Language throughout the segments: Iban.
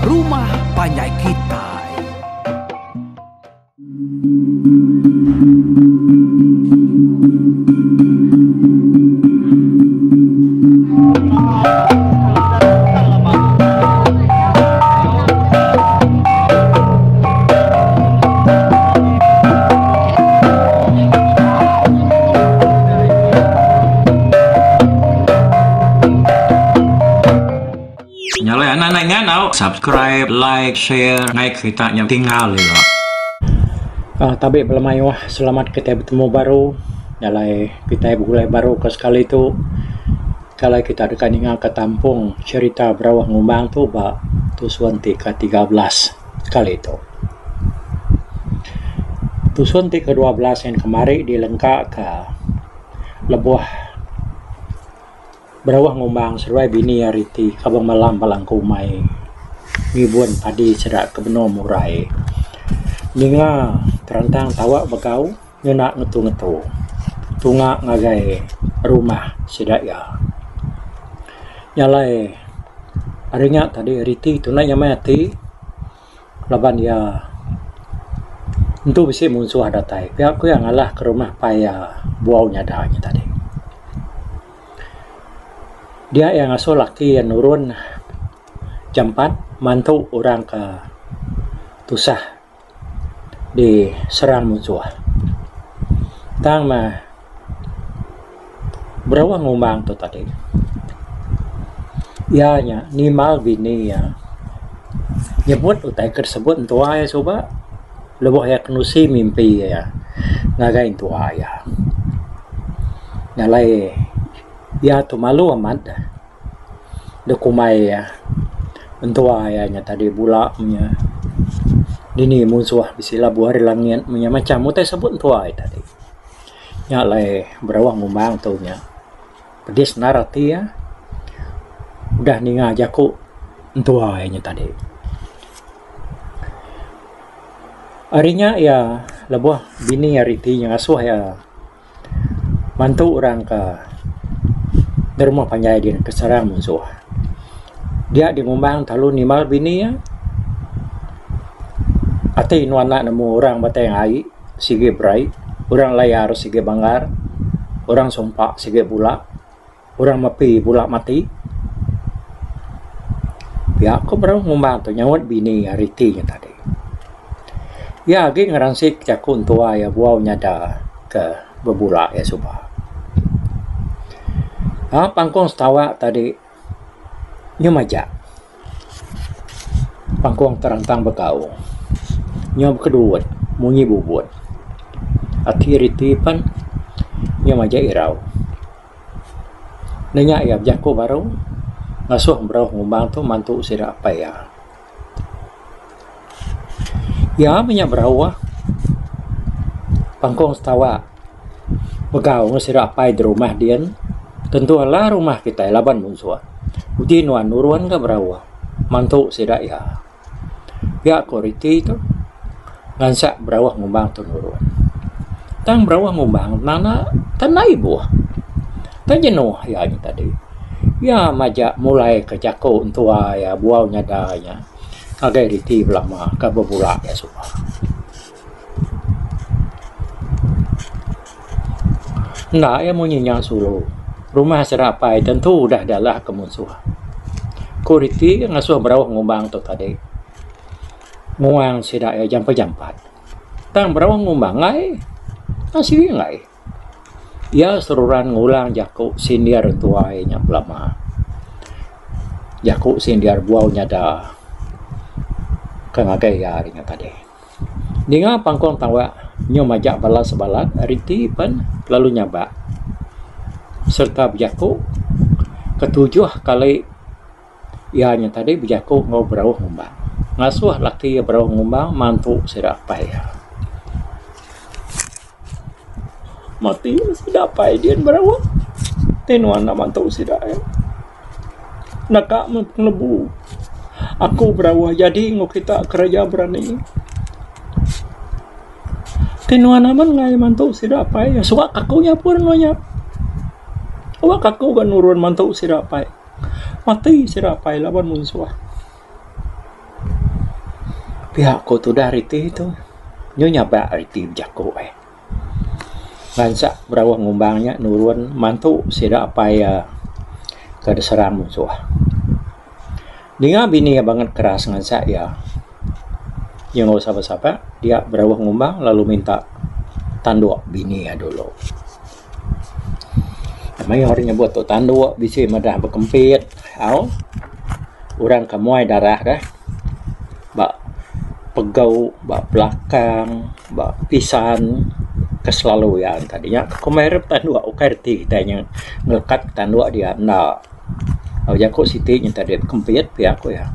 Rumah Panjai Kitai. Nya alai anak anak ingat tau subscribe, like, share ngai kerita nya tinggal ila. Aaa tabi bala mayuh selamat kitai betemu baru jalai kitai begulai baru ke sekali tu kalai kita deka ninga ka tampung cherita Berauh Ngumbang tu ba tusun ti ke 13 sekali tu. Tusun ti ke 12 nyin kemari dilengka ka lebuh Berauh Ngumbang seduai bini ari ti Kabang Malam ba Langku Umai ngibun padi sida ke benung murai. Ninga terantang tawa begau ngena ngetu-ngetu tunga ngagai rumah sida iya. Nya alai ari nya tadi riti tu enda nyamai ati laban iya entu bisi munsuh datai pia ku iya ngalah ke rumah pai iya buau nyada nya tadi. Dia iya ngasuh laki iya nurun jampat mantu orang ke tusah diserang munsuh. Tang meh berauh ngumbang tu tadi iya nya nimbal bini iya nyebut utai ke disebut entua iya suba lebuh iya kenusi mimpi iya ngagai entua iya. Nya alai iya tu malu amat deh kumbai iya entua iya nya tadi bula inya dini munsuh bisi labuh ari langit meng iya macam utai sebut entua iya tadi. Nya alai berauh ngumbang tu nya pedis endar ati iya udah ninga jaku entua iya nya tadi. Ari nya iya lebuh bini ari ti ngasuh iya mantu orang ke da rumah panjai din ke serang munsuh. Dia digumbang lalu nimbal bini iya ati nuan enda nemu orang batang ai sigi berai, orang layar sigi banggar, orang sumpa sigi bula. Orang mepi bula mati. Pia ko baru ngumbang tu nyaut bini iya riti nya tadi. Iya agi ngeransi jaku entua iya buau nyada ke bebula iya suba. Aa pangkung setawak tadi nyu majak. Pangkung terantang begau. Nyu bekeduut munyi bubut. Ati riti pen nyu majak irau. Enda nya iya bejaku baru ngasuh berauh ngumbang tu mantu sida apai iya. Iya meh nya berauh pangkung setawak begau ngan sida apai da rumah din tentu alah rumah kitai laban munsuh. Uji nuan nurun ka berauh mantu sida iya. Pia ku riti tu ngansak berauh ngumbang tu nurun. Tang berauh ngumbang nana tanda ibuh. Tang jenuh iya nya tadi. Iya majak mulai ka jaku entua iya buau nyada iya ngagai riti belama ka bebula iya suba. Enda iya munyi nya sulu. Rumah sida apai tentu udah dialah ke munsuh. Ku riti ngasuh berauh ngumbang tu tadi. Nguang sida iya jampat-jampat. Tang berauh ngumbang ai. Tang sigi enggai. Iya seruran ngulang jaku sindir tuai nya belama. Jaku sindir buau nyada ke ngagai iya ari nya tadi. Ninga pangkung tawak nyu majak bala sebalat riti pen lalu nyabak sereta bejaku ketujuh kali iya nya tadi bejaku enggau berauh ngumbang ngasuh laki iya berauh ngumbang mantu sida apai iya. Mati sida apai din berauh ti nuan enda mantu sida iya. Naka meh pengelebu aku berauh jadi enggau kita kereja berani. Ti nuan amat enggai mantu sida apai suak aku nya pun nuan nya. Wak aku ga nurun mantu sida apai. Mati sida apai laban munsuh. Pia ko tudah riti tu nyu nyabak riti bejaku eh. Ngansak berauh ngumbang nya nurun mantu sida apai iya ke diserang munsuh. Ninga bini iya bangat keras ngansak iya nyenguk sapa-sapa dia berauh ngumbang lalu minta tanduk bini iya dulu. Mayuh orang nyebut tu tanduk bisi madah bekempit au orang ke muai darah deh ba pegau ba belakang ba pisan ke selalu iya tadi nya kumbai re tanduk ukai reti kitai nya ngelekat tanduk dia enda. Jaku siti nya tadi bekempit pia ku iya.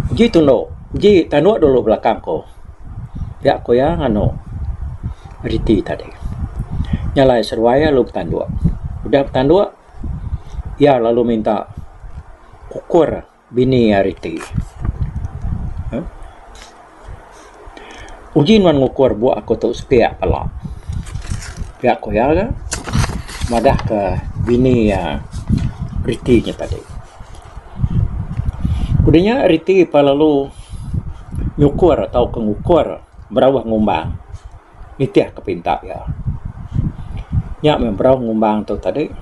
Uji tundu uji tanduk dulu belakang ku pia ku iya nganu reti tadi. Nya alai seduai lalu betanduk. Udah betanduk iya lalu minta ukur Bini iya riti. Uji nuan ngukur buk aku tu sepiak pala. Pia ku iya ga madah ka bini iya riti nya tadi. Udah nya riti pa lalu nyukur tauka ngukur berauh ngumbang nitih ka pinta iya. Nya meh berauh ngumbang tu tadi.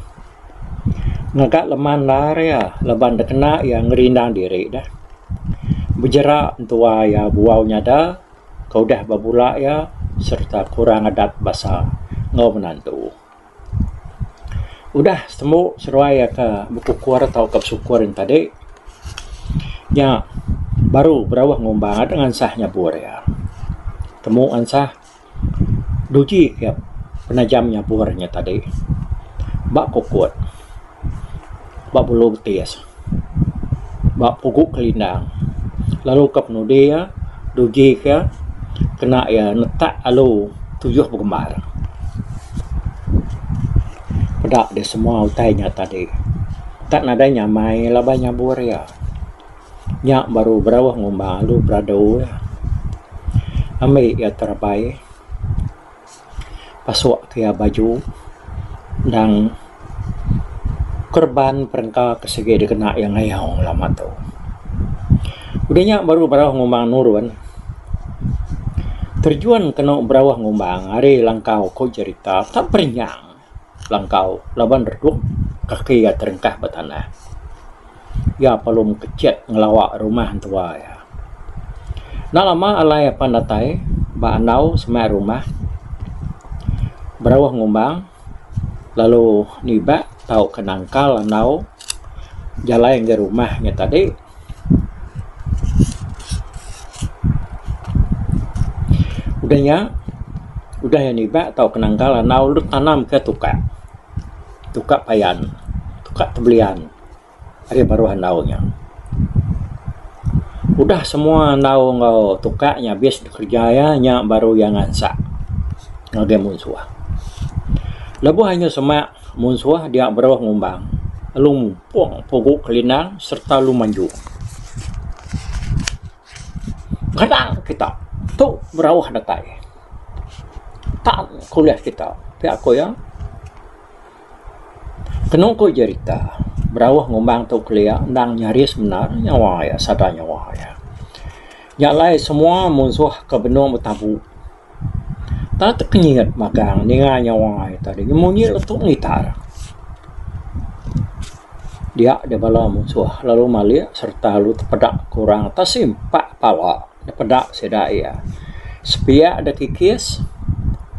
Ngaga leman endar iya laban da kena iya ngerindang diri deh. Bejera entua iya buau nyada ke udah bebula iya sereta kurang adat basa enggau menantu. Udah sembu seduai iya ke bekukur tauka besukur ne tadi nya baru berauh ngumba ngansah nyabur iya. Temu ansah. Duji ke penajam nyabur nya tadi ba kukut ba bulu betis ba pugu kelindang lalu ke penudi iya duji ke kena iya netak alu tuyuh begembar. Peda deh semua utai nya tadi tak nadai nyamai laban nyabur iya. Nya baru berauh ngumba lalu beradu iya. Ambi iya terabai pasuk ke iya baju endang kereban perengka ke sigi dikena iya ngayau lama tu. Udah nya baru berauh ngumba nurun. Terjun kenu berauh ngumba ari langkau ku jerita tak perinyang. Langkau laban redup kaki iya terengkah ba tanah. Iya perlu mekechet ngelawa rumah entua iya. Enda lama alai apan datai ba andau semak rumah berauh ngumbang lalu nibak tauka nangkal andau jalai ngagai rumah nya tadi. Udah nya, udah iya nibak tauka nanggal andau lalu tanam ke tukak. Tukak payan, tukak tebelian ari baruh andau nya. Udah semua andau enggau tukak nya abis dikereja iya, nya baru iya ngansak ngagai munsuh. Lebuh anyu semak munsuh dia baruh ngumbang lalu mumpung pugu kelindang sereta lalu manjung. Kadang kita tu berauh datai. Tak kulih kita pia ku iya. Kenu ku jerita berauh ngumbang tu kelia endang nyaris bendar nyawa iya sada nyawa iya. Nya alai semua munsuh ke benung betabu. Tak tekenyit magang ninga nyawa iya tadi ngemunyi letu ngitar. Dia deh bala munsuh lalu malik sereta lalu tepeda ke orang tesimpak pala dipeda sida iya. Sepiak da kikis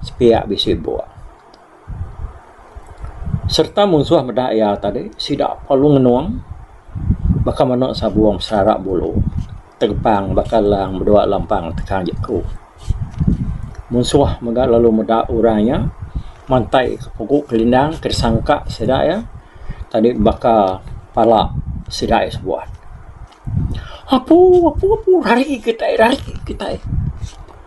sepiak bisi buk. Sereta munsuh meda iya tadi sida perlu ngenung baka menu sabung serarak bulu. Tegepang baka lang bedua lampang tekang jeku. Munsuh mega lalu meda orang nya mantai ke pugu kelindang ke disangka sida iya tadi baka pala sida iya sebuat. Apu apu apu rari kitai rari kitai.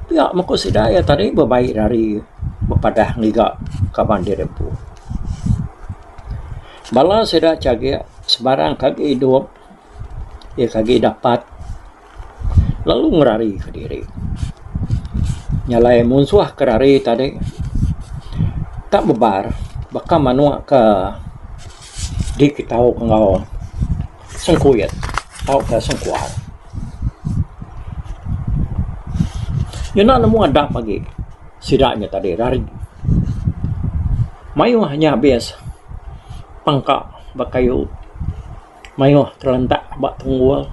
Pia meh ku sida iya tadi bebai rari bepadah ngiga kaban diri empu. Bala sida chagik sebarang ke agi idup. Iya ke agi dapat lalu ngerari ke diri. Nya alai munsuh ke rari tadi tak bebar baka manuk ke diketau ke enggau sengkuit tauka sengkuar. Nya enda nemu adap agi sida nya tadi rari. Mayuh nya abis pangka ba kayu mayuh telentak ba tunggul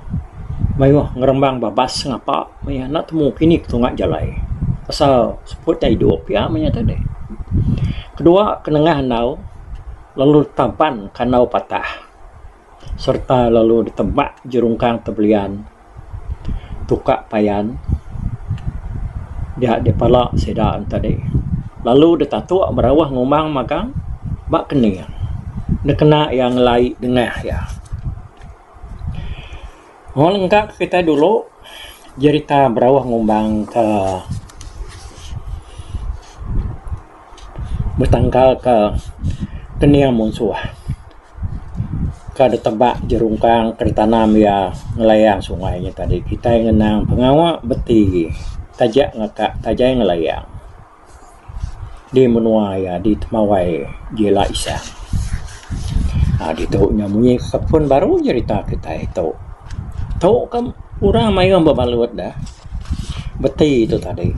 mayuh ngerembang babas sengapa meh enda temu kini ke tunga jalai pasal seput nya idup pia meh nya tadi. Kedua ke nengah andau lalu taban kandau patah sereta lalu ditebak jerungkang tebelian tukak payan dia dipala sida ne tadi lalu ditatuk berauh ngumang magang ba kening dikena iya ngelai dengah iya. Wang engka kitai dulu jerita berauh ngumbang ke betangkal ke kening munsuh ke ditebak jerungkang ke ditanam iya ngelayang sungai nya tadi kitai ngenang pengawa beti taja ngaka tajai ngelayang. Di menua iya di Temawai Gila Isang. Aa ditu nya munyi kepun baru nyerita kitai tu. Tu ka orang mayuh bebalut da beti tu tadi.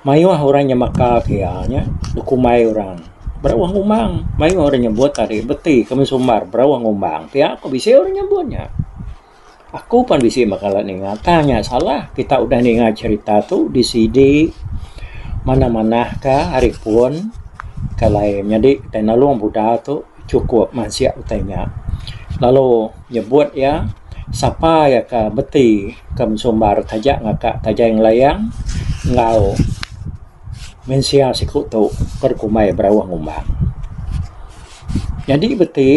Mayuh orang nyemaka ke iya nya bekumbai orang berauh ngumbang. Mayuh orang nyebut tadi beti ke sumbar berauh ngumbang pia ko bisi orang nyebut nya. Aku pan bisi meh kala ninga tang nya salah kita udah ninga cherita tu disidi manah manah ka ari pun kalai nyadi kitai nulung Buddha tu chukup mansik utai nya lalu nyebut iya sapa iya ka beti ka besumbar taja ngaka tajai ngelayang enggau mensia siku tu ke dikumbai Berauh Ngumbang. Nyadi beti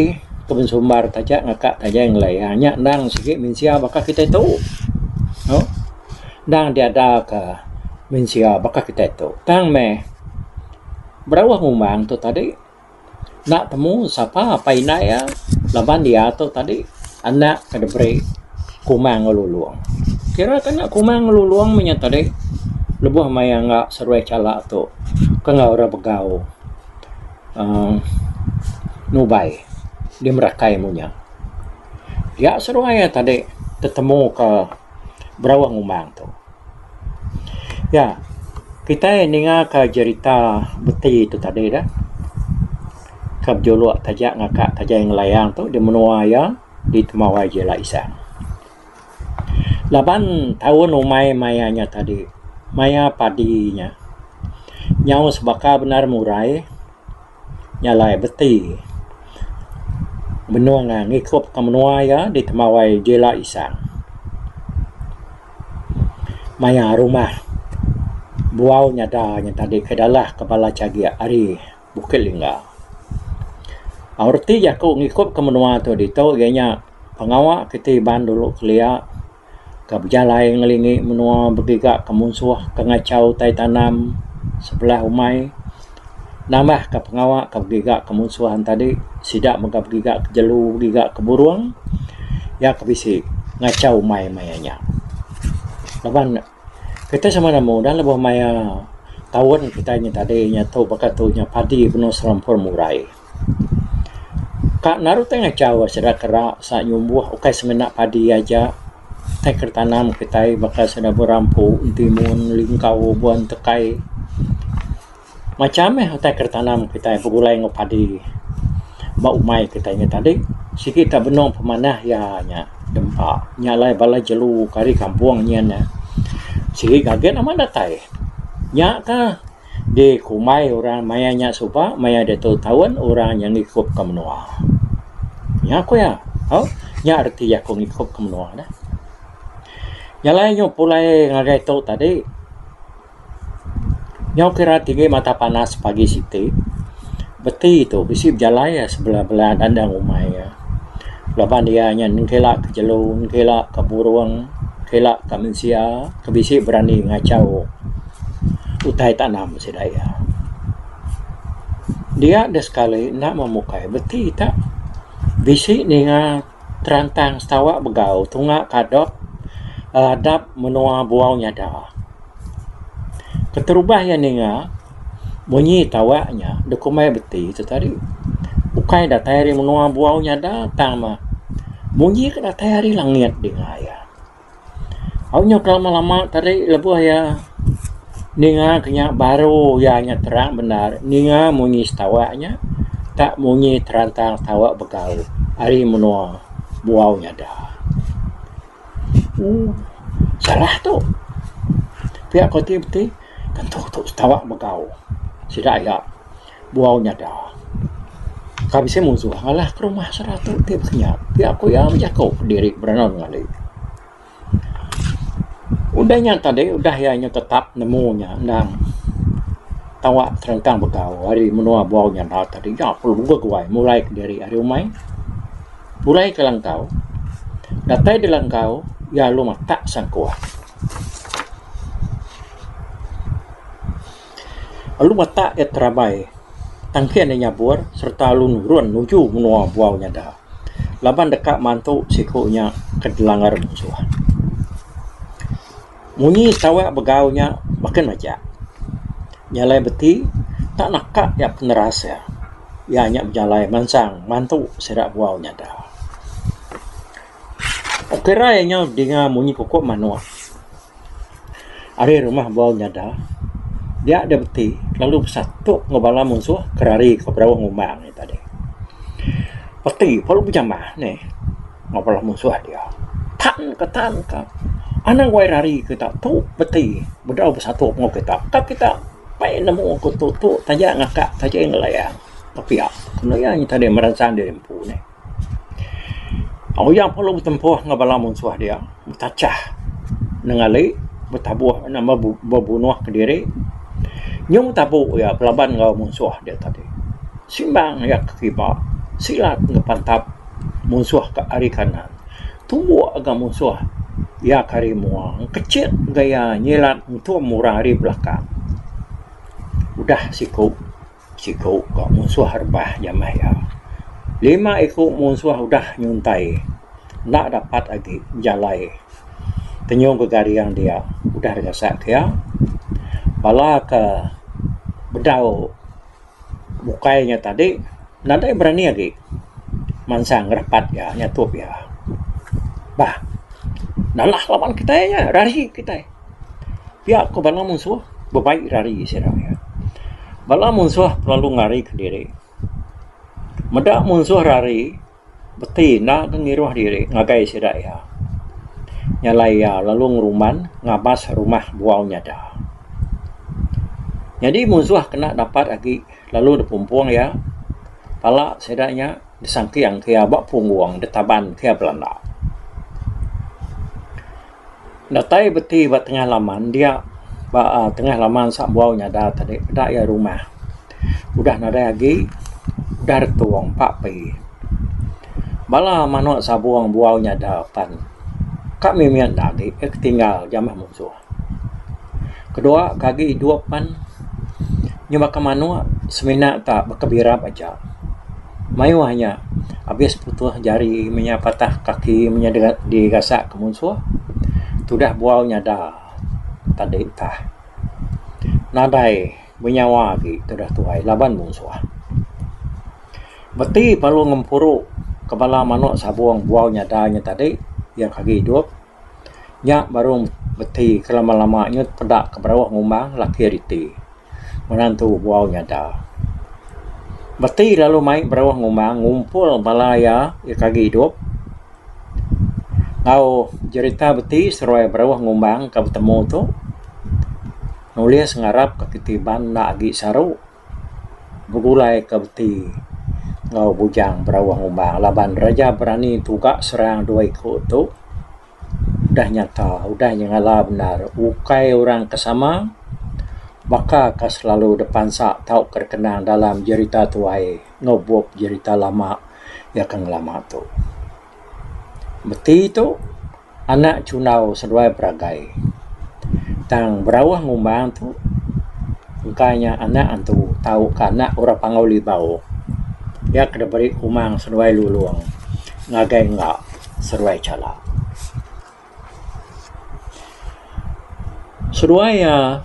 ke bensumbar taja ngaka tajai ngelayang nya endang sigi mensia baka kitai tu. Endang diada ka mensia baka kitai tu. Tang meh Berauh Ngumbang tu tadi Enda temu sapa apai indai iya laban iya tu tadi anak ke diberi Kumang enggau Lulong. Kira ke anak Kumang enggau Lulong meh nya tadi lebuh maya anga seruai chala tu ke enggau orang begau uhh nubai di merakai munya. Dia seruai iya tadi tetemu ke Berauh Ngumbang tu. Ya, kitai ninga ka jerita beti tu tadi dah. Ka bejuluk taja ngaka tajai ngelayang tu di menua iya di Temawai Jila Isang. Laban taun umai maya nya tadi, maya padi nya nyau sebaka bendar murai. Nya alai beti benung ngikup ka menua iya di Temawai Jila Isang. Maya rumah buau nyada nya tadi ke dalah ke bala chagik ari Bukit Lingga. Reti jaku ngikup ka menua tu ditu iya nya pengawa kiti Iban dulu kelia ka bejalai ngelingi menua begiga ka munsuh ka ngachau utai tanam sebelah umai nambah ka pengawa ka begiga ka munsuh an tadi sida mega begiga ka jelu begiga ka burung iya ka bisi ngachau umai maya nya. Laban kitai sama nemu dah lebuh maya taun kitai nya tadi nya tu baka tu nya padi benung serampur murai. Ka naru tai ngachau sida kera sa nyumbuh ukai semina padi aja tai ke tanam kitai baka sida berampu entimun lingkau buan tekai macam meh utai ke tanam kitai begulai enggau padi ba umai kitai nya tadi sigi ka benung pemanah iya nya dempa nya alai bala jelu ke ari kampung nyin ne sigi gagit amat datai nya ka. Di kumbai orang maya nya suba maya diatu taun orang nya ngikup ka menua. Nya ku iya. Au nya reti aku ngikup ka menua dah. Nya alai nyu pulai ngagai tu tadi nyau kira tinggi mata panas pagi siti beti tu bisi bejalai sebelah belah dandang umai iya. Laban iya nya nengkila ke jelu nengkila ke burung nengkila ke mensia ke bisi berani ngachau. Utai tanam sida iya. Dia deh sekali enda memukai beti ta bisi ninga terantang setawa begau tunga kadok adap menua buau nyada. Keterubah iya ninga munyi tawa nya deh kumbai beti tu tadi ukai datai ari menua buau nyada tang meh munyi ke datai ari langit dinga iya. Au nyau kelama-lama tadi lebuh iya ninga ke nya baru iya nya terang bendar ninga munyi setawak nya tak munyi terantang setawak begau ari menua Buau Nyada. Ooh salah tu pia ko ti beti tentu tu setawak begau sida aya Buau Nyada. Ka bisi munsuh ngalah ke rumah sida tu ti baka nya pia ku iya bejaku kediri berandau ngali. Udah nya tadi udah iya nyau tetap nemu nya endang tawa terentang begau ari menua Buau Nyanda tadi nya perlu beguai mulai kediri ari umai pulai ke langkau datai di langkau iya lalu matak sangkuh. Lalu matak iya terabai tangkin iya nyabur sereta lalu nurun nuju menua Buau Nyanda. Laban deka mantu siku nya ke dilanggar munsuh. Munyi tawak begau nya makin majak. Nya alai beti tak naka iya peneras iya. Iya nya bejalai mansang mantu sida buau nyada. Kira iya nya dinga munyi kukuk manuk. Ari rumah Buau Nyada, dia deh beti lalu besatup enggau bala munsuh ke rari ke berauh ngumbang nya tadi. Peti perlu bejamah neh enggau bala munsuh dia. Tan ka tan ka anang wai rari kita tu beti bedau besatup enggau kita. Ka kita pai nemu ku tu tu taja ngakak taja ngelayang pia ku iya nya tadi meransang diri empu neh. Uya perlu betempuh enggau bala munsuh dia betachah nengali betabuh nama bebunuh kediri nyung tabu iya belaban enggau munsuh dia tadi. Simbang iya ke kiba silat enggau pantap munsuh ke ari kanan tumbuk ga munsuh iya ke ari mua kechit ga iya nyilat entum orang ari belakang. Udah siku. Siku ka munsuh rebah jamah iya. Lima iku munsuh udah nyuntai enda dapat agi bejalai tenyung gegaring dia udah digasak ke iya. Bala ke bedau bukai nya tadi nadai berani agi mansang ngerapat iya nyatup iya. Bah nalah laban kitai nya rari kitai. Pia ko bala munsuh bebai rari sida iya. Bala munsuh kelalu ngari kediri. Meda munsuh rari beti enda ke ngiruh diri ngagai sida iya. Nya alai iya lalu ngerumban ngabas rumah Buau Nyada. Nyadi munsuh kena dapat agi lalu dipumpung iya pala sida nya disangking ke iya ba punggung ditaban ke iya belanda. Datai beti ba tengah laman dia ba tengah laman Sabuau nyada tadi peda iya rumah udah nadai agi udah retung pa pei. Bala manok sabung buau nyada pan ka mimit enda agi ke tinggal jamah munsuh. Kedua ke agi idup pan nyebaka manok semina ta bekebirap aja. Mayuh nya abis putuh jari menya patah kaki menya digasak ke munsuh tudah buau nyada tadi tah. Nadai benyawa agi tudah tuai laban munsuh. Beti perlu ngempuru ke bala manok sabung buau nyada nya tadi iya ke agi idup nya baru beti ke lama-lama nyut peda ke berauh ngumbang laki riti. Menantu Buau Nyada. Beti lalu mai Berauh Ngumbang ngumpul bala iya ke agi idup enggau jerita beti seruai Berauh Ngumbang ke betemu tu nulis ngarap ke kiti Iban enda agi saru begulai ke beti enggau Bujang Berauh Ngumbang laban Raja Berani tuga serang dua iku tu. Udah nyata, udah nyengala bendar ukai orang ke sama baka ke selalu dipansa tauka dikenang dalam jerita tuai enggau bup jerita lama iya ke ngelama tu. Beti tu anak chundau seduai beragai tang berauh ngumbang tu engka nya anak antu tauka anak orang Panggau Libau iya ke diberi Kumang seduai Lulong ngagai enggau. Seruai Chala. Seruai iya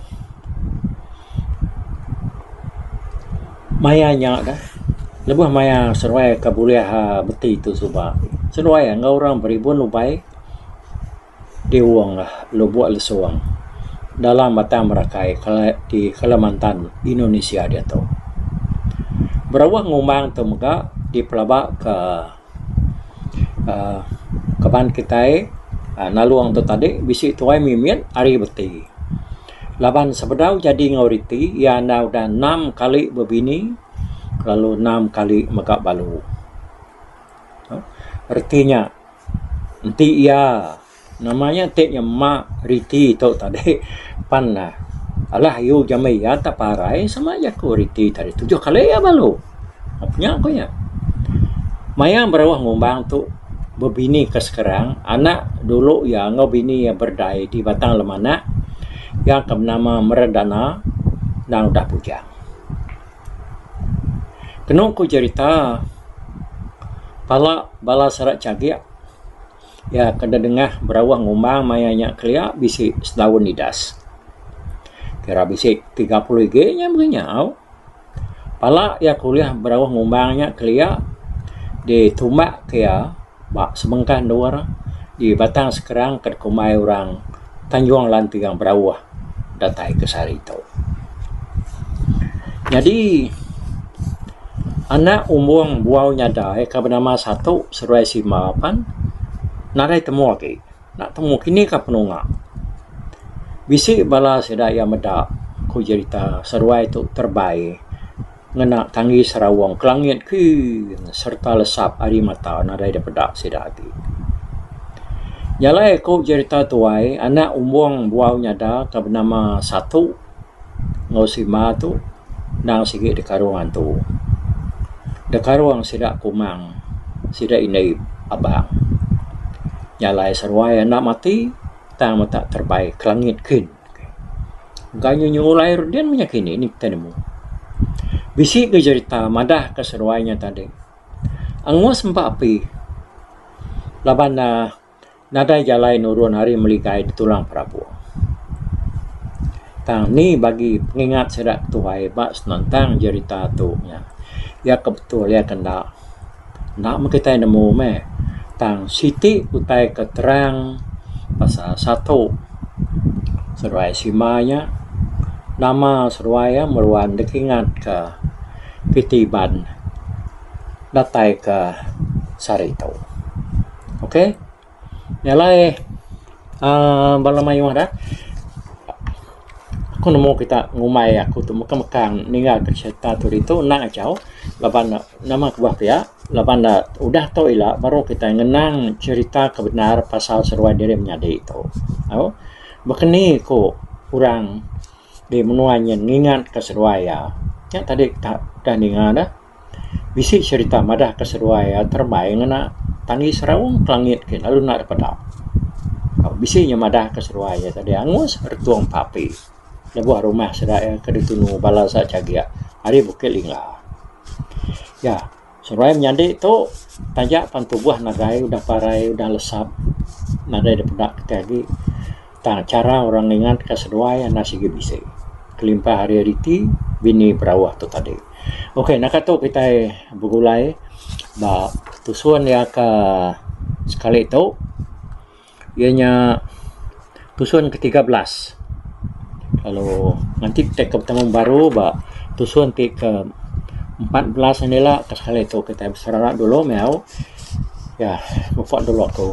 maya nya dah lebuh maya seruai ke bulih beti tu suba seruai enggau orang beribun ubai. Di Wong Lubok Lesong dalam Batang Merakai di Kalimantan, Indonesia diatu. Berauh ngumbang tu mega dipelaba ke uhh kaban kitai nalung tu tadi bisi tuai mimit ari beti. Laban sebedau jadi enggau riti iya enda udah enam kali bebini lalu enam kali mega balu. Reti nya enti iya nama nya ti nyema riti tu tadi pan ne alah ayu jami iya tak parai sama jaku riti tadi tujuh kali iya balu. Nya ku iya. Maya berauh ngumbang tu bebini ke sekerang anak dulu iya enggau bini iya berdai di Batang Lemanak iya ke benama Meredana endang udah bujang. Kenu ku jerita pala bala sera chagik iya ke dengah berauh ngumbang maya nya kelia bisi sedaun idas. Kira bisi 30 igi nya mung nya au. Pala iya ke ulih berauh ngumbang nya kelia ditumbak ke iya ba sebengkah endur di Batang Sekerang ke dikumbai orang Tanjung Lanting Berauh datai ke sehari tu. Nyadi anak umbung Buau Nyadai ke benama Satu seduai Simba pan nadai temu agi. Enda temu kini ka penunga. Bisi bala sida iya meda ku jerita seduai tu terebai ngena tanggi Sarawong ke langit kin sereta lesap ari mata nadai dipeda sida agi. Nya alai ku jerita tuai anak umbung Buau Nyada ke benama Satu enggau Sima tu endang sigi dikarung antu. Dikarung sida Kumang sida indai Abang. Nya alai seruai enda mati tang meta terebai ke langit kin. Engka nyu nyulai rudin meh nya kini nih kitai nemu. Bisi ke jerita madah ke seruai nya tadi. Angus empa api laban ne nadai jalai nurun ari meligai ditulang perabung. Tang ni bagi pengingat sida ketuai ba senentang jerita tu nya. Iya ke betul iya ke enda. Enda meh kitai nemu meh. Tang siti utai ke terang pasal satu seduai sima nya nama seduai iya meruan dikingat ka kiti Iban datai ka sehari tu. Ok nya alai uhh bala mayuh da aku nemu kita ngumbai aku tu mekang mekang ninggal ka serita tu ditu enda ngachau laban ne nama kebuah pia laban ne udah tu ila baru kitai ngenang cerita ke bendar pasal seduai diri menyadi tu. Au baka ni ku orang di menua nyin ngingat ka seduai iya. Nya tadi kita udah ninga ne. Bisi cherita madah ka seduai iya terebai ngena tanggi seraung ke langit kin lalu enda dipeda. Bisi nya madah ka seduai iya tadi angus retung papi lebuh rumah sida iya ke ditunu bala sa chagik ari Bukit Lingga. Ya seduai menyadi tu taja pan tubuh nadai udah parai udah lesap nadai dipeda kitai agi. Tang chara orang ngingatka seduai enda sigi bisi. Kelimpah ari riti bini berauh tu tadi. Ok naka tu kitai begulai ba tusun iya ke sekali tu iya nya tusun ke 13 lalu nganti kitai ke betemu baru ba tusun ti ke 14 indi ila ke sekali tu kitai beserara dulu meh au. Ya mupok dulu aku.